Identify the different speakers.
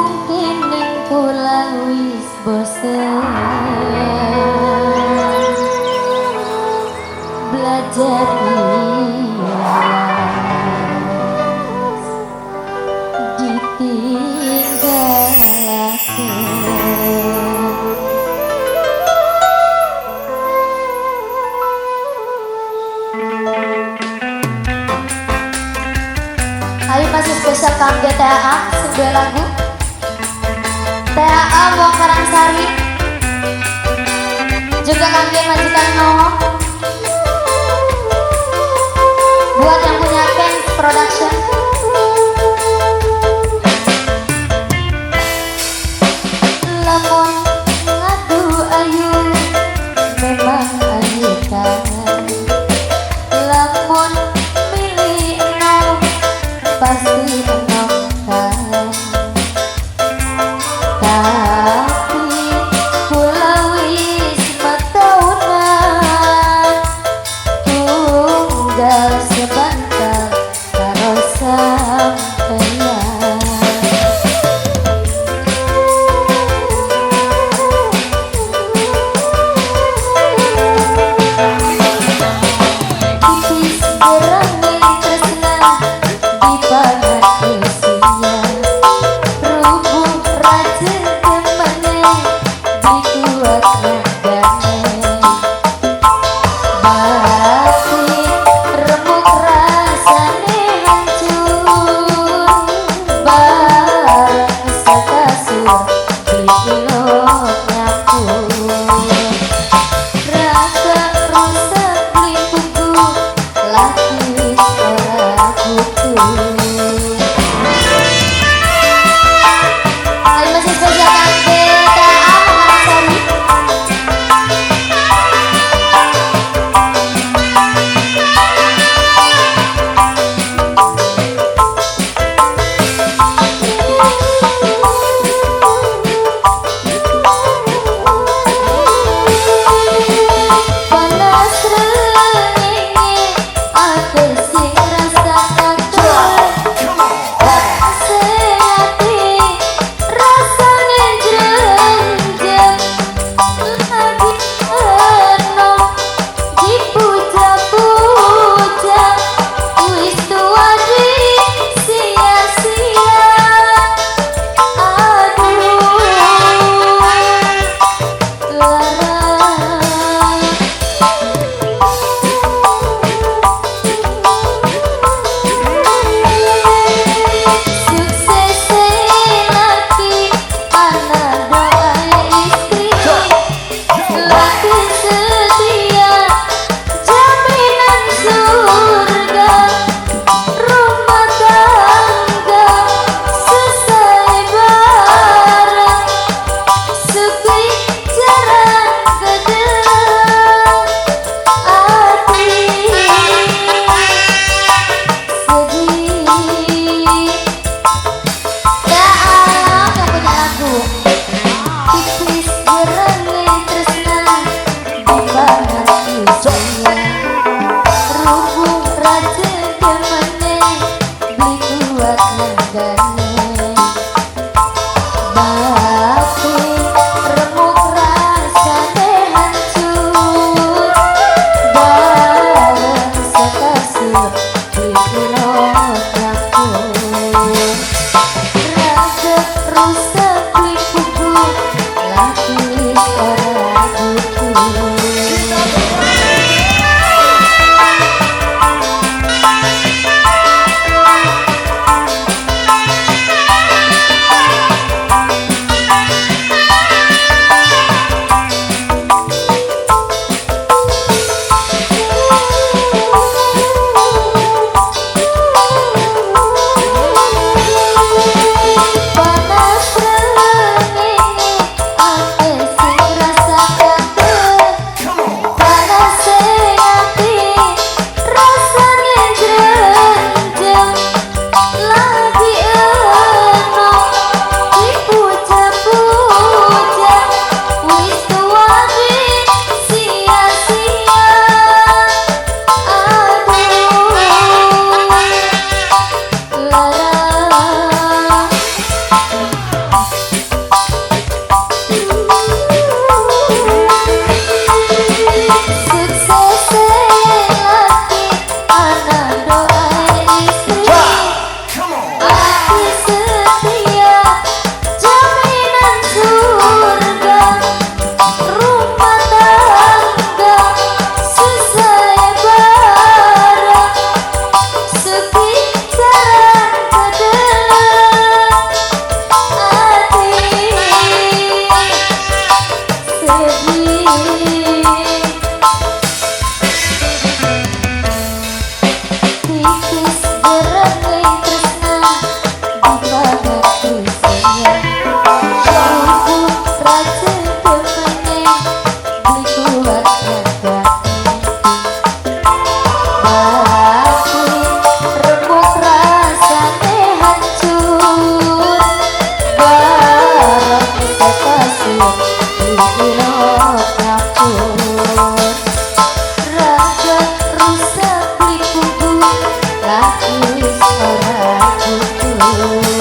Speaker 1: Mungkin ning kula wis bosen belajar ikhlas ditinggalaken. Ayo masih spesial kangge TAA sebuah lagu TAA Wong Karangsari, juga kangge majikan Noho. Buat yang punya Kens Production. Lamun ngadu ayu memang ayu kan, lamun milih enom pasti enom kan. Tapi kula wis metaunan tunggal sebantal karo sampeyan. Tipis gerange tresna dipangan usia, rubuh rajin temene dikuat nagane. Batin remuk rasane hancur bareng sekasur beli nyampur. Rasa rusak beli pugu laki wis ora butuh. Ayo masih spesial kangge TAA Karangsari. Panas rengenge aku sing rasakake, ati rasane jrenjeng lagi enom dipuja-puja wis tuwa di sia-sia. Aduh lara. Sukses laki anak doa istri, laki setia jaminan surga, rumah tangga selesai bareng sepi jarang gedeng ati sedih. TAA yang punya lagu tipis gerange tresna dipangan usia, rubuh rajin temene beli kuat nanggane. Batin remuk rasane hancur bareng sekasur beli nyampur. Rasa rusak beli pugu laki wis ora butuh. Bosen.